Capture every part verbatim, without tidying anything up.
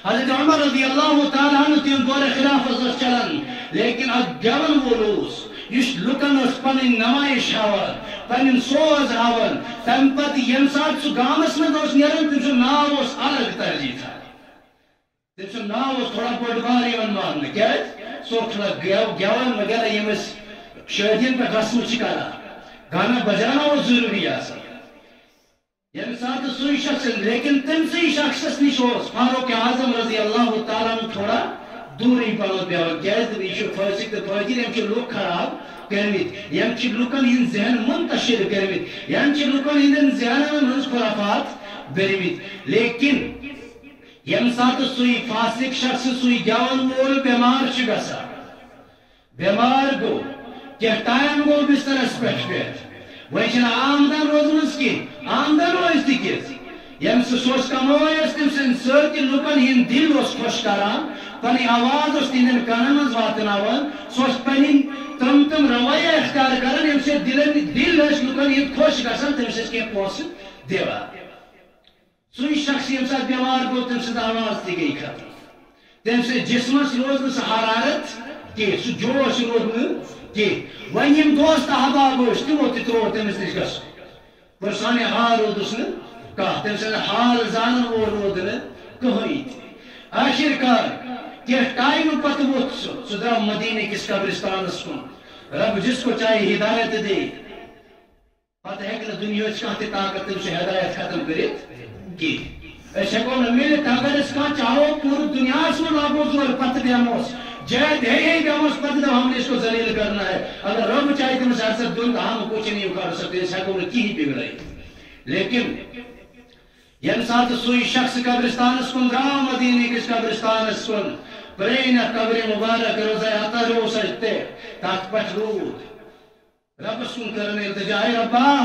حضرت عمر رضی اللہ تعالیٰ عنہ تِم دورِ خلافتس ٲس چلان، لیکن اکھ گٮ۪وَن وول اوس، یُس لُکن ٲس پنٕنۍ نمٲیش ہاوان، پنٕنۍ سوز ہاوان۔ تَمہِ پتہٕ ییٚمہِ ساتہٕ سُہ گامس منٛز اوس نیران، تٔمۍ سُنٛد ناو اوس الگ ترجیح تھاوان۔ تٔمۍ سُنٛد ناو اوس تھوڑا بوٚڑ بار یِوان ماننہٕ۔ کیٛازِ؟ سُہ اوس تھوڑا گٮ۪و-، گٮ۪وَن وغیرہ، ییٚمِس شٲدِین پٮ۪ٹھ رسمہٕ چھِ کران۔ گانا بجانا اوس ضروٗری آسان۔ ییٚمہِ ساتہٕ سُے شخص، لیکن تٔمۍ سٕے شخصس نِش اوس فاروق اعظم رضی اللہ تعالیٰ عنہ تھوڑا دوٗرٕے پہمتھ بیٚہوان۔ کیٛازِ؟ یہِ چھُ فٲسِق تہٕ فٲجِر، یِم چھِ لُکھ خراب کٔرمٕتۍ، یِم چھِ لُکن ہٕنٛدۍ ذہن منتشر کٔرمٕتۍ، یِم چھِ لُکن ہٕنٛدٮ۪ن ذہنن منٛز خرافات بٔرمٕتۍ۔ لیکن ییٚمہِ ساتہٕ سُے فاسق شخص، سُے گٮ۪وَن وول بیمار چھُ گژھان، بیمار گوٚو، کینٛہہ ٹایم گوٚو بسترس پٮ۪ٹھ پٮ۪تھ۔ وۄنۍ چھنہٕ آمدن روزمٕژ کینٛہہ، آمدن روزِ تہِ کِژھ؟ ییٚمہِ سۭتۍ سُہ اوس کمٲے ٲس تٔمۍ سٕنٛدِ سۭتۍ تہِ لُکن ہٕنٛدۍ دِل اوس خۄش کران، پنٕنۍ آواز اوس تِہنٛدٮ۪ن کانن منٛز واتناوان، سُہ اوس پنٕنۍ تِم تِم رویہ اختیار کران، ییٚمہِ سۭتۍ دِلن، دِل ٲسۍ لُکن ہٕنٛدۍ خۄش گژھان، تٔمِس ٲسۍ کینٛہہ پونٛسہٕ دِوان۔ سُے شخص ییٚمہِ ساتہٕ بٮ۪مار گوٚو، تٔمۍ سٕنٛز آواز تہِ گٔے ختم۔ تٔمۍ سٕنٛدِس جسمس روز نہٕ سُہ حرارت کینٛہہ، سُہ جوش روٗد نہٕ کینٛہہ۔ وۄنۍ یِم دوست احباب ٲسۍ، تِمو تہِ ترٛوو تٔمِس نِش گژھُن۔ پرسانِ حال روٗدُس نہٕ کانٛہہ، تٔمۍ سٕنٛدِ حال زانن وول روٗد نہٕ کٕہٕنۍ تہِ۔ آخر کار کینٛہہ ٹایمہٕ پتہٕ ووٚتھ سُہ، سُہ درٛاو مدیٖنہٕ کِس قبرستانس کُن۔ رب جس کو چاہے ہدایت دے۔ پتہٕ ہیٚکہِ نہٕ دُنیاہٕچ کانٛہہ تہِ طاقت تٔمۍ سٕنٛز ہدایت ختم کٔرِتھ کینٛہہ۔ أسۍ ہیٚکو نہٕ مِلِتھ، اگر أسۍ کانٛہہ چاہو پوٗرٕ دُنیاہَس منٛز لاگو زورٕ، پتہٕ بیٚہموس، جاے دے ہے بیٚہموس، پتہٕ دَپو ہم نے اس کو ذلیل کرنا ہے۔ اگر رب چاہے تٔمِس آسہِ دیُن، تہٕ ہم کچھ نہیں اکھاڑ سکتے، أسۍ ہیٚکو نہٕ کِہیٖنۍ بِگڑٲیِتھ۔ لیکن ییٚمہِ ساتہٕ سُے شخص قبرستانَس کُن درٛاو، مدیٖنہٕ کِس قبرستانَس کُن، پرٛٲنۍ اَکھ قبرِ مُبارک روضہ اطہر اوس اَتہِ، تَتھ پٮ۪ٹھ روٗد۔ ربس کُن کرن التجا، اے ربا،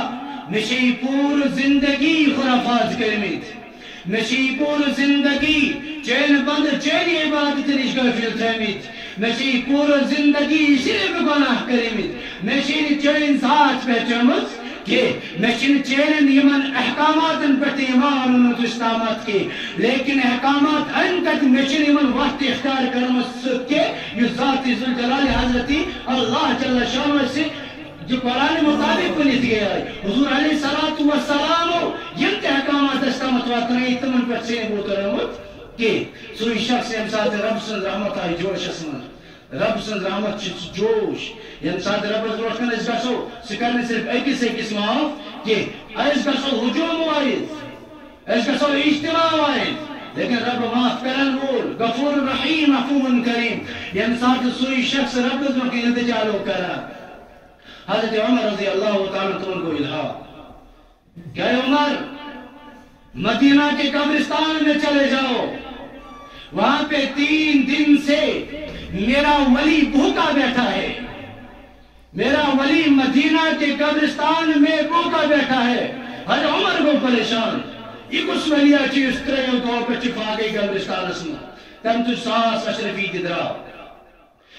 مےٚ چھے یہِ پوٗرٕ زندگی خرافات کٔرمٕتۍ، مےٚ چھے یہِ پوٗرٕ زندگی چٲنۍ بندٕ، چٲنۍ عبادت نِش غٲفِل تھٲومٕتۍ، مےٚ چھے یہِ پوٗرٕ زندگی صرف گۄناہ کٔرمٕتۍ، مےٚ چھے نہٕ چٲنۍ ذات پہچٲمٕژ کینٛہہ، مےٚ چھِنہٕ چٲنٮ۪ن یِمن احکاماتن پٮ۪ٹھ ایمان اوٚنمُت استقامت کینٛہہ، لیکن احکامات اَمہِ کتہِ، مےٚ چھِنہٕ یِمن وتھ تہِ اختیار کٔرمٕژ سُہ کینٛہہ، یُس ذات ذوالجلال حضرت اللہ جل شانہ سۭتۍ یہِ قرآن مطابق ؤنِتھ گٔیے۔ حضور علیہ الصلوۃ والسلام یِم تہِ احکامات اَسہِ تامَتھ واتنٲیِتھ، تِمَن پٮ۪ٹھ چھُنہٕ بوٗت روٚنمُت کینٛہہ۔ سُے شخص ییٚمہِ ساتہٕ رب سٕنٛز رحمت آیہِ جوشَس منٛز، رب سٕنٛز رحمت چھِ سُہ جوش۔ ییٚمہِ ساتہٕ ربَس برونٛٹھ کَنہِ أسۍ گژھو، سُہ کَرِ نہٕ صرف أکِس أکِس معاف کینٛہہ، أسۍ گژھو ہجوم وایِز، أسۍ گژھو اجتماع وایِز، لیکن رب معاف کرن وول، غفور رحیم، عفو کریم۔ ییٚمہِ ساتہٕ سُے شخص ربَس برونٛٹھ کَنہِ التجا لوگ کران، حضرت عمر رضی اللہ تعالیٰ عنہ تِمن گوٚو الہام۔ کہ اے عمر، مدینہ کے قبرستان میں چلے جاؤ، وہاں پہ تین دن سے میرا ولی بھوکا بیٹھا ہے، میرا ولی مدینہ کے قبرستان میں بھوکا بیٹھا ہے۔ حضرت عمر گوٚو پریشان، یہِ کُس ولی چھُ یُس ترٛیٚیو دۄہو پٮ۪ٹھ چھُ فاقے قبرستانس منٛز؟ تٔمۍ تُج ساس اشرفی تہِ درٛاو۔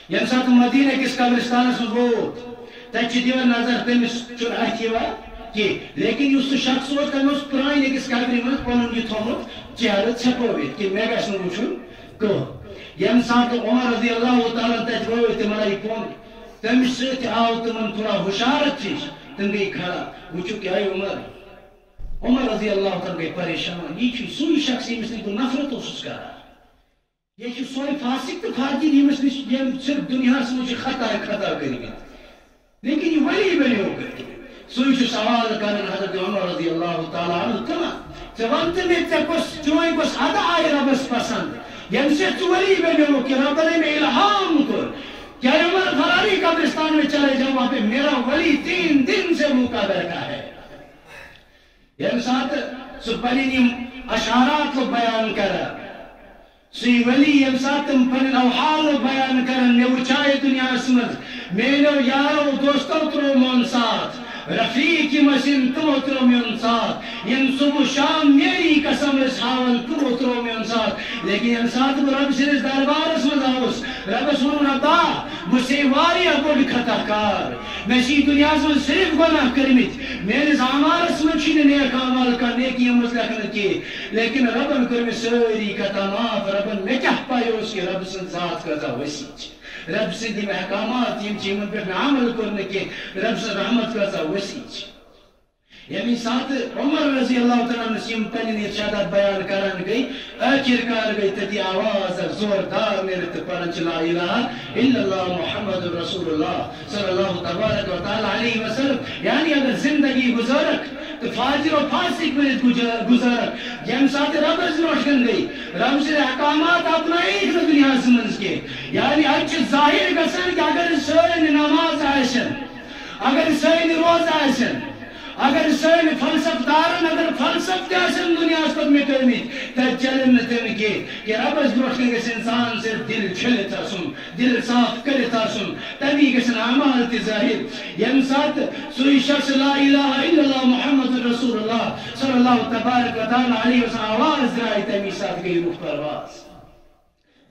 ییٚمہِ ساتہٕ مدیٖنہ کِس قبرستانَس منٛز ووت، تَتہِ چھِ دِوان نظر، تٔمِس چھُنہٕ اَتھِ یِوان کینٛہہ۔ لیکن یُس سُہ شخص اوس، تٔمۍ اوس پرٛانہِ أکِس قبرِ منٛز پَنُن یہِ تھوٚومُت چہرٕ ژھٮ۪پٲوِتھ، کہِ مےٚ گژھِ نہٕ وٕچھُن کٕہٕنۍ۔ ییٚمہِ ساتہٕ عمر رضی اللہ تعالیٰ تَتہِ وٲتۍ تِمَن آیہِ کُن، تٔمِس سۭتۍ آو تِمَن تھوڑا ہُشارت ہِش، تِم گٔے کھڑا، وٕچھِو کیٛاہ عمر۔ عمر رضی اللہ تعالیٰ گٔے پریشان، یہِ چھُ سُے شخص ییٚمِس نِش بہٕ نفرت اوسُس کران۔ یہِ چھُ سورُے فاسق تہٕ فاجر، ییٚمِس نِش، ییٚمۍ صرف دُنیاہَس منٛز چھِ خطا خطا کٔرمٕتۍ۔ لیکن یہِ ولی بنیو کٔمۍ؟ سُے چھُ سوال کران حضرت عمر رضی اللہ تعالیٰ عنہ تِمن، ژےٚ وَن تہٕ مےٚ، ژےٚ کۄس، چٲنۍ کۄس ادا آیہِ ربس پسند، ییٚمہِ سۭتۍ ژٕ ولی بنیومُت، کہِ ربن أمۍ الہام کوٚر؟ کیا عمر فراری قبرستان میں چلے جاؤ، وہاں پہ میرا ولی تین دن سے بھوکا بیٹھا ہے۔ ییٚمہِ ساتہٕ سُہ پنٕنۍ یِم اشارات لوٚگ بیان کران، سُے ولی ییٚمہِ ساتہٕ تِم پنٕنۍ اوحال لوٚگ بیان کران، مےٚ وٕچھایہِ دُنیاہس منٛز میٲنیو یارو دوستو ترٛوو میون ساتھ، رفیق یِم ٲسۍ یِم تِمو ترٛوو میون ساتھ، یِم صبح شام میٲنی قسم ٲسۍ ہاوان تِمو ترٛوو میون ساتھ، لیکن ییٚمہِ ساتہٕ بہٕ رۄب سٕنٛدِس دربارس منٛز آوُس، رۄبس ووٚن، "رۄبا، بہٕ چھُسے واریاہ بوٚڑ خطا کار۔ مےٚ چھِ یہِ دُنیاہس منٛز صرف گۄناہ کٔرمٕتۍ۔ میٲنِس اعمالس منٛز چھُنہٕ نیک اعمال کانٛہہ، نیکی منٛز لیکھنہٕ کینٛہہ۔ لیکن رۄبن کٔر مےٚ سٲری خطا معاف۔" رۄبن مےٚ کیٛاہ پَے اوس کہِ رۄب سٕنٛز ذات کۭژاہ وسیع چھِ، رۄب سٕنٛدۍ یِم احکامات یِم چھِ، یِمن پٮ۪ٹھ مےٚ عمل کوٚر نہٕ کینٛہہ، رۄب سٕنٛز رحمت کۭژاہ وسیع چھِ۔ ییٚمہِ ساتہٕ عمر رضی اللہ تعالیٰ عنس یِم پنٕنۍ ارشادات بیان کران گٔے، ٲخر کار گٔے تٔتی آواز اکھ زوردار نیرِتھ تہٕ پران چھِ لا الہ الا اللہ محمد رسول اللہ صلی اللہ تبارک و تعالیٰ علیہ وسلم۔ یعنی اگر زندگی گزارکھ تہٕ فاجر و فاسق بٔنِتھ گُجا-، گزارکھ، ییٚمہِ ساتہٕ رۄبس برونٛٹھ کَنہِ گٔے، رۄب سٕنٛدۍ احکامات اپنٲیِکھ نہٕ دُنیاہس منٛز کینٛہہ۔ یعنی اتہِ چھُ ظٲہِر گژھان کہِ اگر سٲنۍ نماز آسن، اگر سٲنۍ روزٕ آسن، اگر سٲنۍ فلسفہٕ دارن اگر فلسفہٕ تہِ آسن دُنیاہس پتہٕ مِٹٲومٕتۍ، تتہِ چلن نہٕ تِم کینٛہہ۔ کہِ رۄبس برونٛٹھ کَنہِ گژھِ انسان صرف دِل چھٔلِتھ آسُن، دِل صاف کٔرِتھ آسُن، تَمی گژھن اعمال تہِ ظٲہِر۔ ییٚمہِ ساتہٕ سُے شخص لا الہ الا اللہ محمد رسول اللہ صلی اللہ تبارک و تعالیٰ علیہ وسلم آواز درٛاے، تَمی ساتہٕ گٔے روح پرواز۔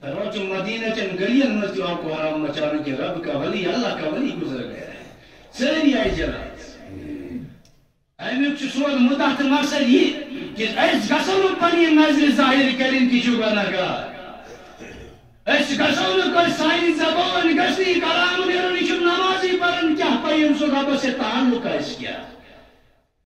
تَوَے چھُ مدینہ چٮ۪ن گلیَن منٛز تہِ آکو حرام مچاونہٕ کہِ رب کا ولی، اللہ کا ولی گزر گیا ہے۔ سٲری آیہِ جنازٕ۔ اَمیُک چھُ سون مُدعا تہٕ مقصد یہِ کہِ أسۍ گژھو نہٕ پنٕنۍ نظرِ ظٲہِر کَرٕنۍ کہِ چھُ گۄناہ گار۔ أسۍ گژھو نہٕ کٲنٛسہِ، سانہِ زبٲنۍ گژھِ نہٕ یہِ کلام نیرُن، یہِ چھُ نمازٕے پران، کیٛاہ پَے أمۍ سُنٛد رۄبَس سۭتۍ تعلق آسہِ کیٛاہ۔